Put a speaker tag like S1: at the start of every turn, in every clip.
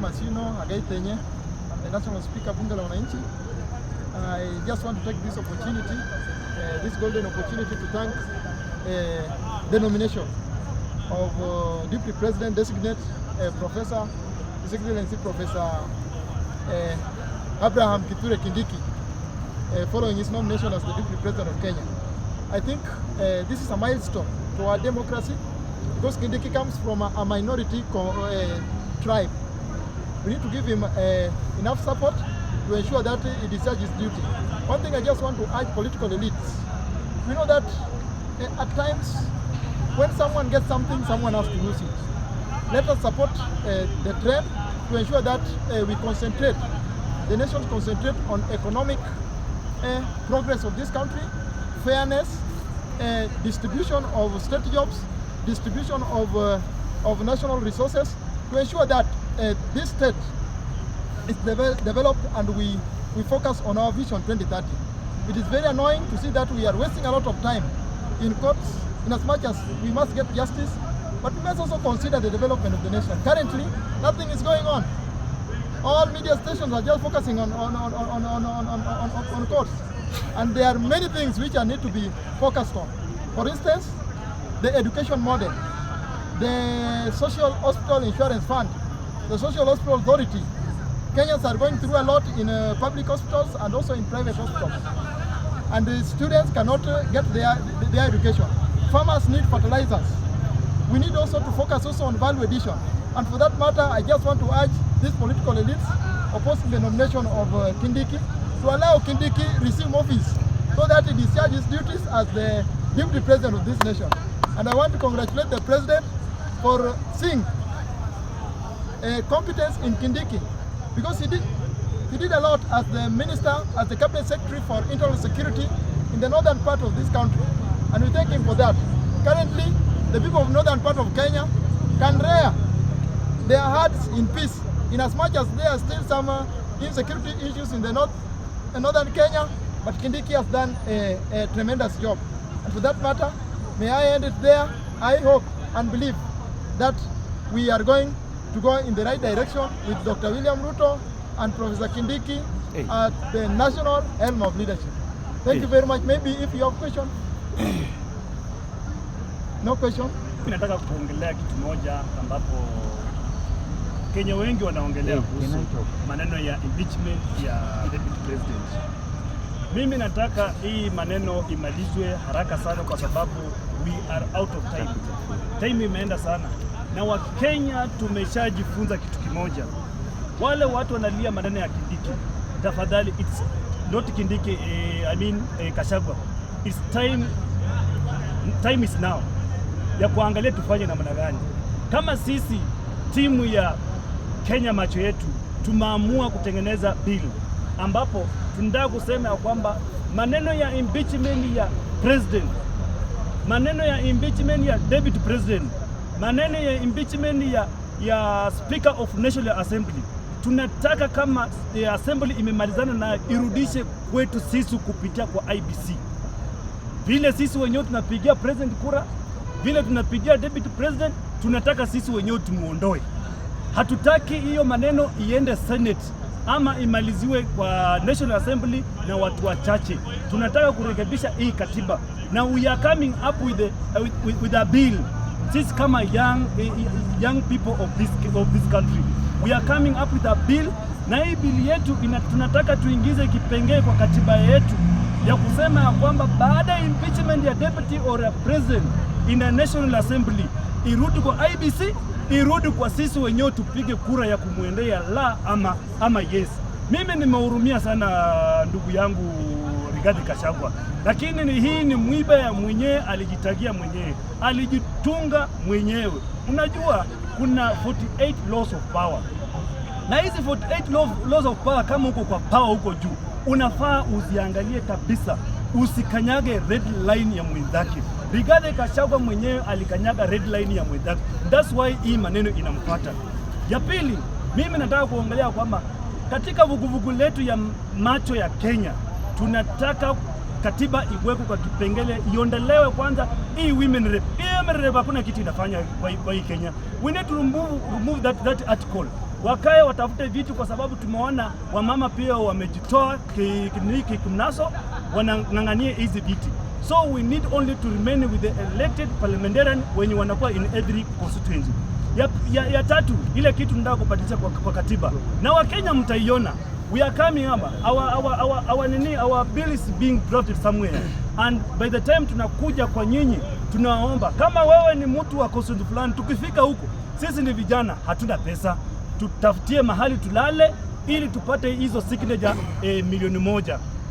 S1: Masino Hagai Tenye. I'm the National Speaker, Bunge la Wananchi. I just want to take this opportunity, this golden opportunity to thank the nomination of Deputy President Designate Professor, His Excellency Professor Abraham Kithure Kindiki, following his nomination as the Deputy President of Kenya. I think this is a milestone to our democracy because Kindiki comes from a minority tribe. We need to give him enough support to ensure that he discharges his duty. One thing I just want to urge political elites: we know that at times when someone gets something, someone has to lose it. Let us support the trend to ensure that we concentrate, the nations concentrate on economic progress of this country, fairness, distribution of state jobs, distribution of national resources to ensure that this state is developed and we focus on our Vision 2030. It is very annoying to see that we are wasting a lot of time in courts in as much as we must get justice, but we must also consider the development of the nation. Currently, nothing is going on. All media stations are just focusing on courts. And there are many things which are need to be focused on. For instance, the education model, the Social Hospital Insurance Fund, the Social Hospital Authority. Kenyans are going through a lot in public hospitals and also in private hospitals. And the students cannot get their education. Farmers need fertilizers. We need also to focus also on value addition. And for that matter, I just want to urge these political elites opposing the nomination of Kindiki to allow Kindiki resume office so that he discharges his duties as the deputy president of this nation. And I want to congratulate the president for seeing competence in Kindiki because he did a lot as the minister, as the cabinet secretary for internal security in the northern part of this country, and we thank him for that. Currently, the people of northern part of Kenya can rear their hearts in peace, in as much as there are still some insecurity issues in the north, in northern Kenya, but Kindiki has done a tremendous job. And for that matter, may I end it there. I hope and believe that we are going to go in the right direction with Dr. William Ruto and Professor Kindiki
S2: Hey.
S1: At the national helm of leadership. Thank you very much. Maybe if you have question. No question?
S3: Mimi nataka kuongelea kitu moja ambapo Kenya wengi wanaongelea kuhusu maneno ya impeachment ya deputy president. Mimi nataka hii maneno imalizwe haraka sana, kwa sababu we are out of time. Time imeenda sana, na Wakenya tumeshajifunza kitu kimoja. Wale watu wanalia maneno ya Kindiki, tafadhali, it's not Kindiki, I mean Gachagua. It's time, time is now ya kuangalia tufanye namna gani. Kama sisi timu ya Kenya Macho Yetu tumeamua kutengeneza bill ambapo tunataka kusema ya kwamba maneno ya impeachment ya president, maneno ya impeachment ya deputy president, maneno ya impeachment ya Speaker of National Assembly, tunataka kama assembly imemalizana na irudishe kwetu sisi kupitia kwa IEBC, vile sisi wenyewe tunapigia president kura, vile tunapigia deputy president, tunataka sisi wenyewe tumuondoe. Hatutaki hiyo maneno iende Senate ama imaliziwe kwa National Assembly na watu wachache. Tunataka kurekebisha hii katiba na we are coming up with a bill. Sisi kama young people of this country, we are coming up with a bill, na hii bill yetu tunataka tuingize kipengee kwa katiba yetu ya kusema ya kwamba baada ya impeachment ya deputy or a president in the National Assembly irudi kwa IEBC, irudi kwa sisi wenyewe tupige kura ya kumwendea la ama yes. Mimi nimehurumia sana ndugu yangu Rigathi Gachagua, lakini hii ni mwiba ya mwenyewe, alijitagia mwenyewe, alijitunga mwenyewe. Unajua kuna 48 laws of power na hizi 48 laws of power, kama uko kwa power huko juu, unafaa uziangalie kabisa, usikanyage red line ya mwenzake. Rigathi Gachagua mwenyewe alikanyaga red line ya mwenzake, that's why hii maneno inamfuata. Ya pili, mimi nataka kuongelea kwamba katika vuguvugu letu ya Macho ya Kenya tunataka katiba iwekwe kwa kipengele, iondolewe kwanza hii women rep. Hii women rep hakuna kitu inafanya kwa hii Kenya. We need to remove that article. Wakae watafute vitu, kwa sababu tumeona wamama pia wamejitoa kimnaso, wanang'ang'ania hizi viti. So we need only to remain with the elected parliamentarian wenye wanakuwa in every constituency. Ya tatu, ile kitu nataka kubadilisha kwa katiba na Wakenya mtaiona, we are coming up, our nini, our bill is being drafted somewhere, and by the time tunakuja kwa nyinyi, tunaomba kama wewe ni mtu wa constituency fulani, tukifika huko, sisi ni vijana, hatuna pesa, tutafutie mahali tulale ili tupate hizo signature 1 milioni,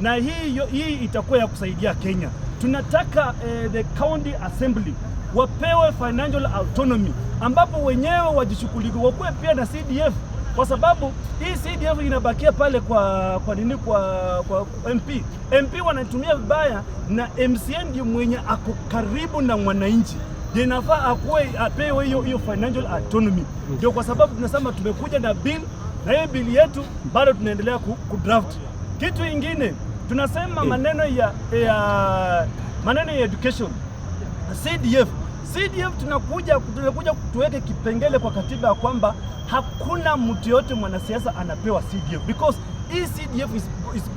S3: na hii itakuwa ya kusaidia Kenya. Tunataka the county assembly wapewe financial autonomy, ambapo wenyewe wajishughulike, wakuwe pia na CDF, kwa sababu hii CDF inabakia pale kwa nini, kwa MP. MP wanatumia vibaya, na MCA ndio mwenye ako karibu na mwananchi, ndio inafaa akuwe apewe hiyo hiyo financial autonomy. Ndio kwa sababu tunasema tumekuja na bill, na hiyo bill yetu bado tunaendelea ku draft. Kitu ingine tunasema maneno ya education, CDF. CDF tunakuja tuweke kipengele kwa katiba ya kwamba hakuna mtu yote mwanasiasa anapewa CDF, because hii CDF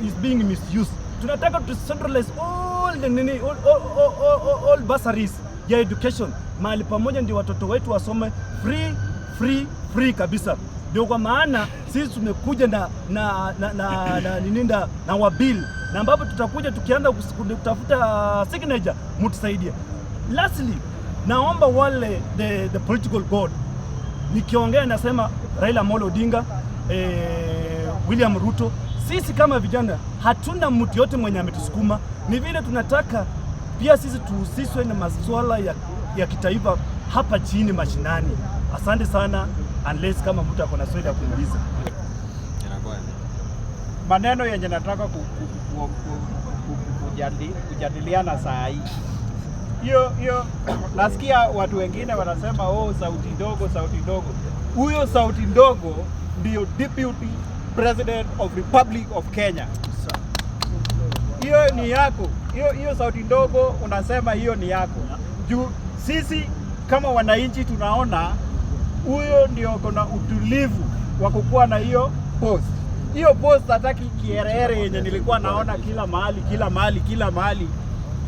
S3: is being misused. Tunataka to centralize all the nini, all bursaries ya education mahali pamoja, ndio watoto wetu wasome free, free, free kabisa. Ndio kwa maana sisi tumekuja na nini na wa bill, na ambapo tutakuja tukianza kutafuta signature, mtusaidie. Lastly, naomba wale the political god, nikiongea nasema Raila Amolo Odinga, William Ruto, sisi kama vijana hatuna mtu yote mwenye ametusukuma, ni vile tunataka pia sisi tuhusishwe na masuala ya kitaifa hapa chini mashinani. Asante sana, unless kama mtu ako na swali ya kuuliza.
S2: Maneno yenye nataka kujadiliana saa hii, hiyo hiyo nasikia watu wengine wanasema, "Oh, sauti ndogo, sauti ndogo." Huyo sauti ndogo ndio Deputy President of Republic of Kenya. Hiyo ni yako, hiyo hiyo sauti ndogo unasema hiyo ni yako. Juu sisi kama wananchi tunaona huyo ndio kuna utulivu wa kukuwa na hiyo post. Hiyo post hataki kiherehere yenye nilikuwa naona kila mahali, kila mahali, kila mahali.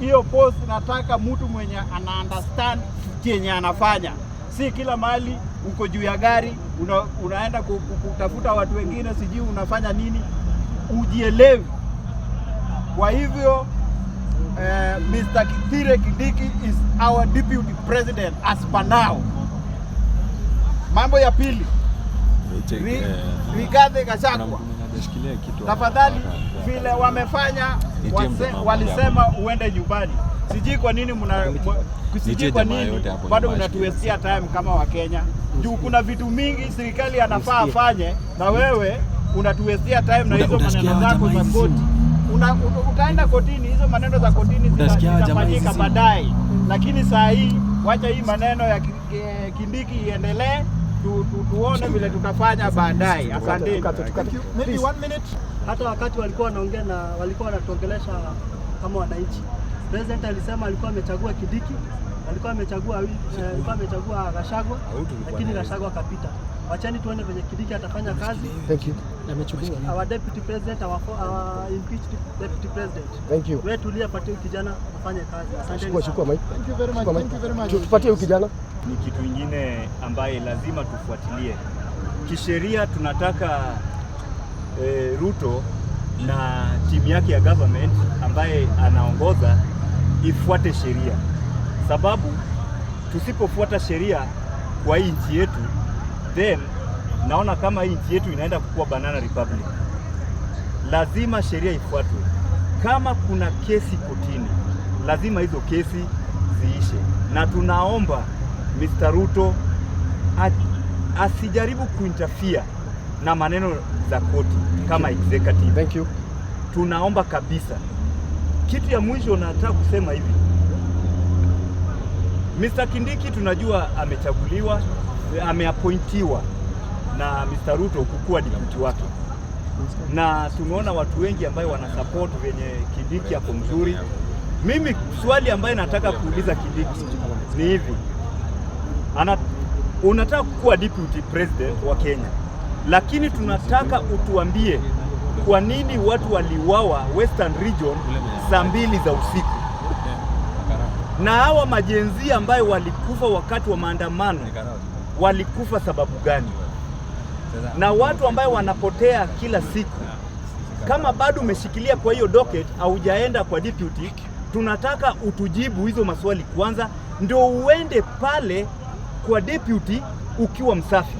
S2: Hiyo post nataka mtu mwenye ana understand chenye anafanya, si kila mahali uko juu ya gari unaenda kutafuta watu wengine, sijui unafanya nini, ujielewi. Kwa hivyo Mr. Kithure Kindiki is our deputy president as per now. Mambo ya pili, Rigathi Gachagua, tafadhali, vile wamefanya walisema uende nyumbani. Sijui kwa nini sijui
S4: Nitie
S2: kwa
S4: jamaa
S2: nini
S4: yote hapo
S2: bado
S4: nyumbani.
S2: unatuwastia time kama Wakenya, juu kuna vitu mingi serikali anafaa afanye na wewe unatuwastia time na hizo
S4: Utasikia
S2: maneno zako
S4: jamaa
S2: za
S4: hizi
S2: koti. Utaenda kotini, hizo maneno za kotini
S4: Utasikia jamaa hizi
S2: zitafanyika
S4: simu.
S2: baadaye, lakini saa hii wacha hii maneno ya Kindiki iendelee, tuone vile tutafanya baadaye. Asanteni.
S1: Thank you. Maybe one minute.
S5: Hata wakati walikuwa wanaongea na walikuwa wanatuongelesha kama wananchi, President alisema alikuwa amechagua Kindiki, alikuwa amechagua Gachagua, lakini Gachagua akapita. Wacheni tuone venye Kindiki atafanya kazi.
S6: Thank you.
S5: Our deputy president, our impeached deputy president.
S6: Thank you.
S5: Wewe tulia, patie huyu kijana afanye kazi. Asanteni
S6: Chukua,
S5: sana.
S6: chukua mic.
S1: Thank you very much.
S6: Chukua mic.
S1: Thank you very much.
S6: Tupatie huyu kijana.
S7: Ni kitu ingine ambaye lazima tufuatilie kisheria. Tunataka Ruto na timu yake ya government ambaye anaongoza ifuate sheria, sababu tusipofuata sheria kwa hii nchi yetu, then naona kama hii nchi yetu inaenda kukuwa banana republic. Lazima sheria ifuatwe. Kama kuna kesi kotini, lazima hizo kesi ziishe, na tunaomba Mr. Ruto asijaribu kuinterfere na maneno za koti kama executive.
S6: Thank you.
S7: Tunaomba kabisa. Kitu ya mwisho nataka kusema hivi, Mr. Kindiki tunajua amechaguliwa, ameappointiwa na Mr. Ruto kukuwa deputy wake, na tumeona watu wengi ambayo wanasupport venye Kindiki ako mzuri. Mimi swali ambaye nataka kuuliza Kindiki ni hivi, unataka kuwa deputy president wa Kenya, Lakini tunataka utuambie kwa nini watu waliuawa Western Region saa 2 za usiku, na hawa ma-Gen Z ambayo walikufa wakati wa maandamano walikufa sababu gani? Na watu ambayo wanapotea kila siku, kama bado umeshikilia kwa hiyo docket, haujaenda kwa deputy, tunataka utujibu hizo maswali kwanza, ndio uende pale kwa deputy ukiwa msafi.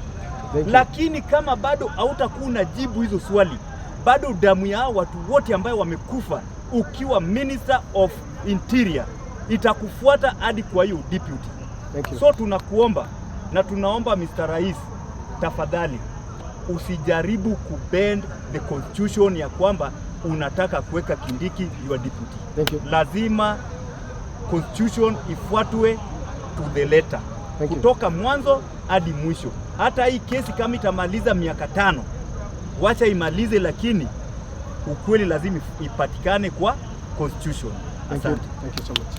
S4: Thank you.
S7: Lakini kama bado hautakuwa unajibu hizo swali, bado damu ya hao watu wote ambayo wamekufa ukiwa Minister of Interior itakufuata hadi kwa hiyo deputy.
S4: Thank you.
S7: So tunakuomba na tunaomba Mr. Rais, tafadhali usijaribu kubend the constitution ya kwamba unataka kuweka Kindiki your deputy.
S4: Thank you.
S7: Lazima constitution ifuatwe to the letter.
S4: Thank you.
S7: Kutoka mwanzo hadi mwisho. Hata hii kesi kama itamaliza miaka 5, wacha imalize, lakini ukweli lazima ipatikane kwa constitution.
S4: Thank you.
S7: Asante.
S4: Thank you so much.